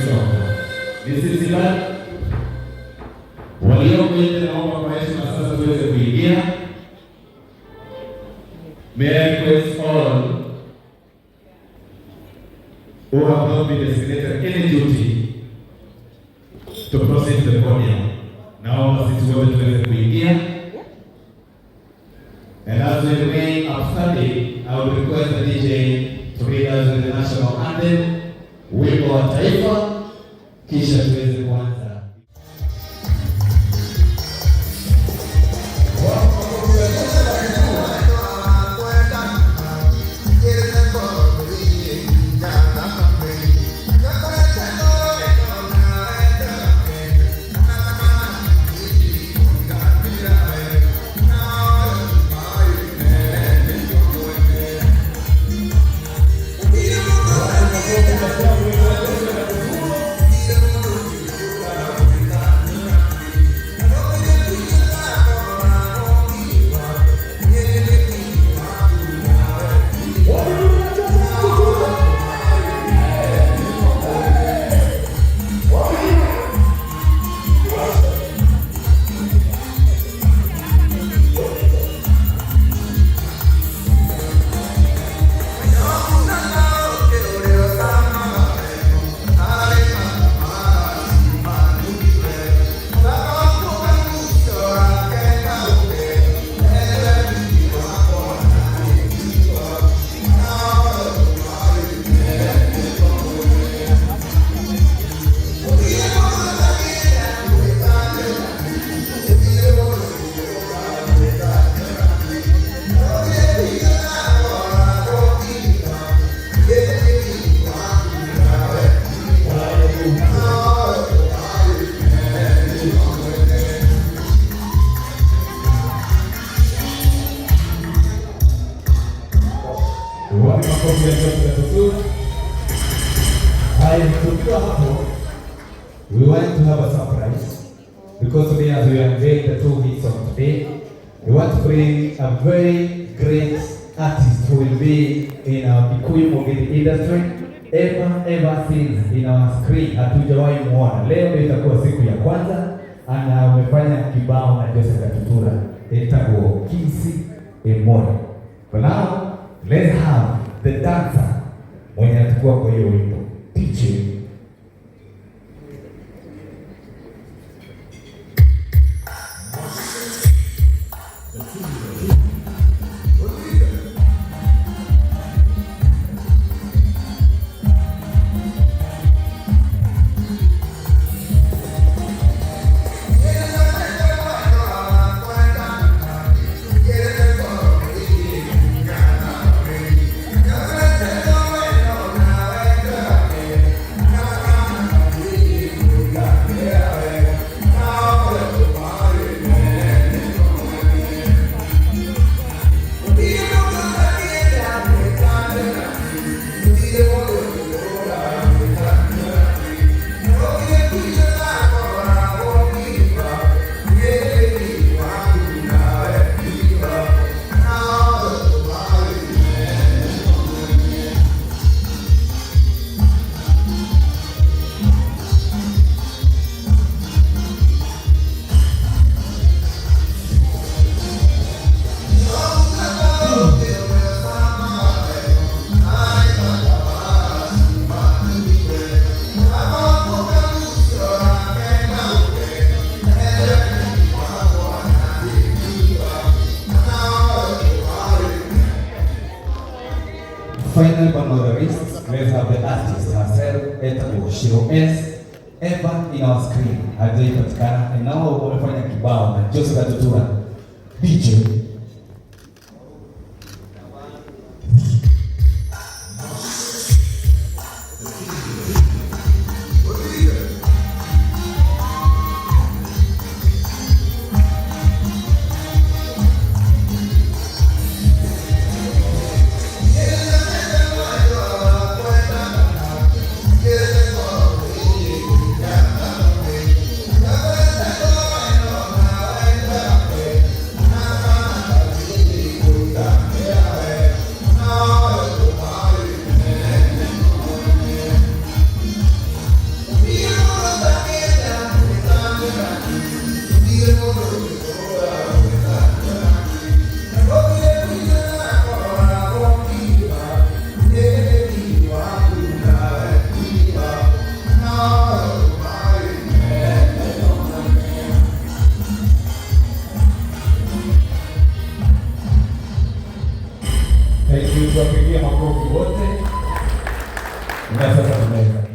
Musyoka. Ni sisi bado walioko nje, naomba kwa heshima sasa tuweze kuingia. May I request all who have not been designated any duty to proceed to the podium. Naomba sisi wote tuweze kuingia. And as we remain upstanding, I would request the DJ to lead us with the national anthem, wimbo wa taifa, kisha tuweze kuanza. Wapi makofi ya Joseph Gatutura? Haya, tukiwa hapo, we want to have a surprise because today, as we unveil the two hits of today, we want to bring a very great artist who will be in our Kikuyu Mugithi industry ever ever since in our screen. Hatujawahi muona. Leo ndio itakuwa siku ya kwanza, ana amefanya kibao na Joseph Gatutura itakuwa Kisi Emore. For now, let's have the dancer mwenye atakuwa kwa hiyo wimbo. DJ. Final but not the least, let's have the artist herself, Etabo Shiro S, ever in our screen. Hajaipatikana and now wamefanya kibao na Joseph Gatutura. DJ. Tuwapigie makofi wote, na sasa tunaweza.